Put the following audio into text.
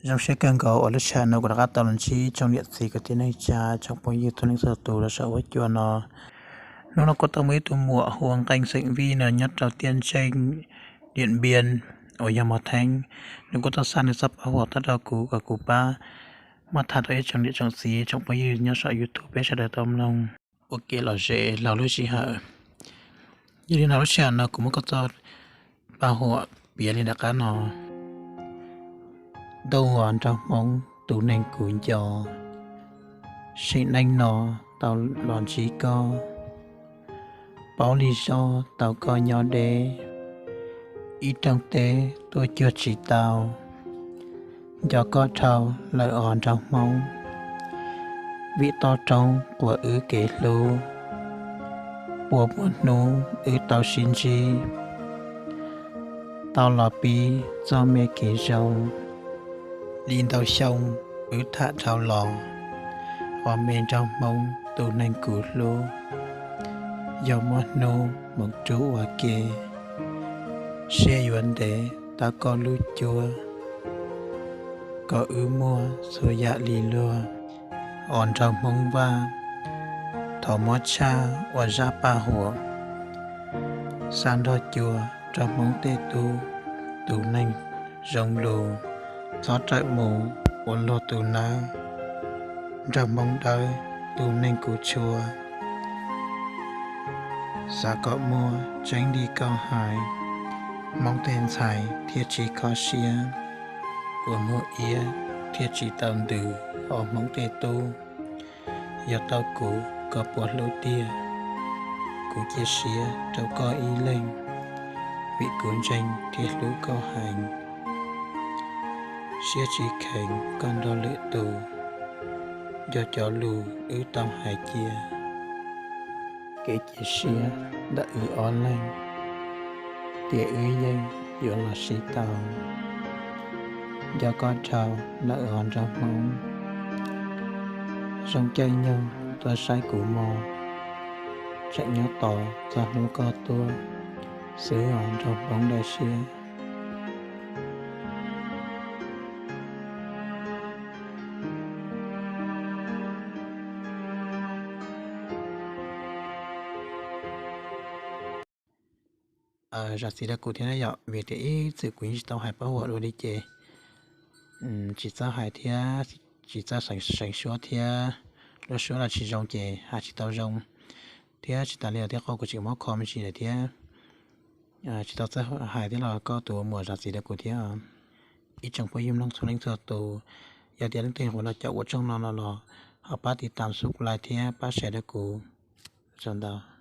Zoo siab kawg nkaus uas lub sij hawm no kuv rov qab tau los ntsib tsoom niam txiv kwv tij neej tsa tsoom phooj ywg txhua leej txhua tus rau saum huab cua no. Hnub no kuj tau muaj ib tug muam hu ua Nqeeb xeem Vij no nyob rau Tiaj Ntseej, Diam Npiab, uas yog Mos Theeb. Nws kuj tau xa nws txoj paj huam tuaj rau kuv kom kuv pab muab tham rau ib tsoom niam tsoom txiv tsoom phooj ywg nyob saum YouTube peb sawv daws tau mloog ua kev lom zem laug lub sij hawm. Yog li no lub sij hawm no kuv muab koj txoj paj huam piav li nram qab no. Ntuj uas nraug Hmoob tus neeg kuv nco, sim neej no tau los ntsib koj, paub li zoj tau koj nyob deb, ib rooj teb tuaj cuag tsis tau, nco koj dhau lawm os nraug Hmoob, vim toj roob quas wb kev hlub, puas muaj hnub wb tau sib ntsib, tau los pib txoj me kev zoo, li ntau xyoo wb tham dhau los, os me nraug Hmoob tus neeg kuv hlub, yog muaj hnub hmoov rub ua ke, siab yuav ntev tau koj lub cuab, kom wb muaj txhua yam li luag, os nraug Hmoob Vaj, thov muab tshaj ua zaj paj huam, xa nrog cua rau Hmoob tej tub, tus neeg zoo lus, txhob rawm mus ua luag tus nawb, nraug Hmoob Dawb tus neeg kuv tshua, xav kom muaj tseeb li koj hais, Hmoob tej ntxhais thiaj tsis kho siab, kua muag iab thiaj tsis tau ntws, os Hmoob tej tub, yog tau kuv koj puas hlub tiag, kuv cia siab rau koj ib leeg, vim kuv ntseeg thiab hlub koj heev, siab tsis kheev koj nrog lwm tus, nco cov lus wb tau hais cia, kev cia siab ntawm wb ob leeg, tias wb yeej yuav los sib tau, nco koj dhau lawm os nraug Hmoob, zoo caij nyoog tuaj saib kuv mog, tseem nyob tos txog hnub koj tuaj xwb os nraug Hmoob daim siab. Zam txim rau kuv thiab na yom, vim tias ib txwm kuv yeej tsis tau hais paj huam dua li ces tsis txawj hais thiab, tsis txawj seev suab thiab, lub suab los tsis zoo ces hais tsis tau zoo thiab tsis tas li os, thiab qhov kuv tseem muab kho me ntsis lawm thiab tsis tau txawj hais thiab los koj tus muam zam txim rau kuv thiab. Ib tsoom phooj ywg mloog txhua leej txhua tus, yog tias leej twg nyuam qhuav los caum kuv tshooj no no los ho pab tiv tam subscribe thiab pab share rau kuv, ua tsaug ntau.